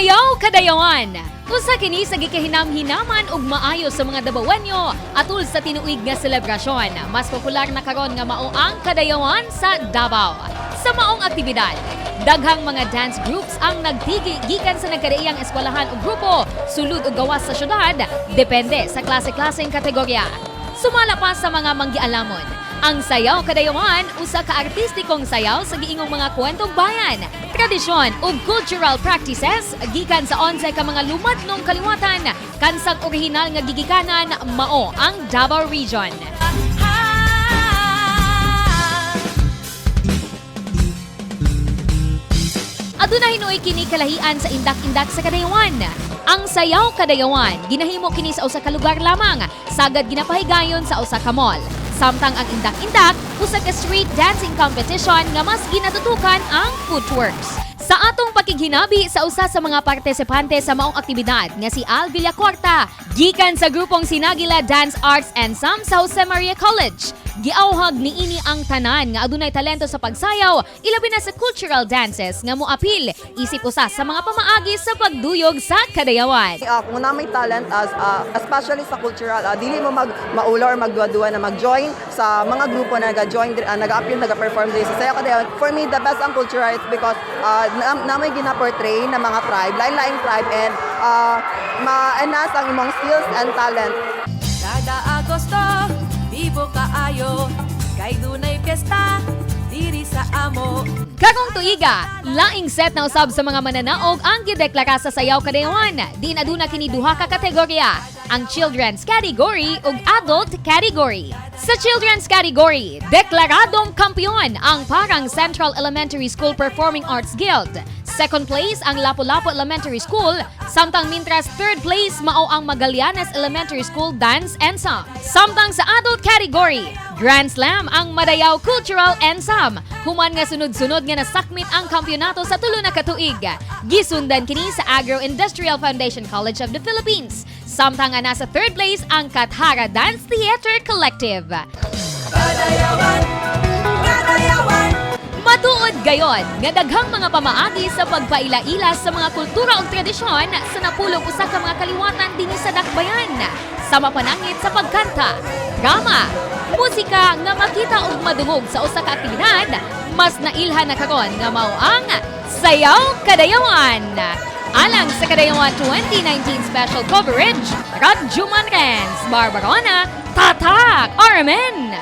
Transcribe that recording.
Sayaw Kadayawan. Usa kini sa gikahinam-hinaman ug maayo sa mga Dabawenyo atul sa tinuig nga selebrasyon. Mas popular na karon nga mao ang Kadayawan sa Davao. Sa maong aktibidad, daghang mga dance groups ang nagtigi gikan sa nagkadaiyang eskwelahan ug grupo, sulod ug gawas sa syudad, depende sa klase-klaseng kategorya. Sumala pa sa mga manggialamon, ang Sayaw Kadayawan, usa ka artistikong sayaw sa giingong mga kwentong bayan, tradisyon ug cultural practices gikan sa 11 ka mga lumadnong kaliwatan kansang orihinal nga gigikanan mao ang Davao Region. Aduna hinuoy kini kalahian sa indak-indak sa Kadayawan. Ang Sayaw Kadayawan, ginahimo kini sa usa ka lugar lamang, sagad ginapahigayon sa usa ka mall. Samtang ang Indak-Indak, usa ka street dancing competition nga mas ginatutukan ang footworks. Sa atong pakighinabi sa usa sa mga partisipante sa maong aktibidad nga si Al Villacorta, gikan sa grupong Sinagila Dance Arts and Sam sa Jose Maria College. Giawhag niini ang tanan nga adunay talento sa pagsayaw, ilabi na sa cultural dances nga moapil isip usa sa mga pamaagi sa pagduyog sa Kadayawan. Kung naa may talent as especially sa cultural, dili mo mag maula or magduwa-duwa na mag-join sa mga grupo na nag-join, nag-appeal, nag-perform diri sa Sayaw Kadayawan. For me, the best ang cultural is because na may gina-portray na mga tribe, lain-lain tribe, and ma-enhance ang imong skills and talent. Kada Agosto, bibo kaayo, kay dunay piyesta, diri sa amo. Karong tuiga, laing set na usab sa mga mananaog ang gideklara sa Sayaw Kadayawan. Diin aduna kini duha ka kategorya, ang children's category ug adult category. Sa children's category, deklaradong kampiyon ang Parang Central Elementary School Performing Arts Guild. Second place ang Lapu-Lapu Elementary School, samtang mintras third place mao ang Magallanes Elementary School Dance Ensemble. Samtang sa adult category, Grand Slam ang Madayaw Cultural Ensemble. Human nga sunod-sunod nga nasakmit ang kampyonato sa tulo na katuig. Gisundan kini sa Agro-Industrial Foundation College of the Philippines. Samtang nga nasa third place ang Kathara Dance Theater Collective. Kadayawan, Kadayawan. Matuod gayon nga daghang mga pamaagi sa pagpaila-ila sa mga kultura ug tradisyon sa napulong usa ka mga kaliwatan dinhi sa Dakbayan. Sa mapanangit sa pagkanta, drama, musika nga makita ug madungog sa usa ka aktibidad, mas nailhan na karon nga mao ang Sayaw Kadayawan. Alang sa Kadayawan 2019 special coverage, Radyo Manrens, Barbarona, Tatak, RMN!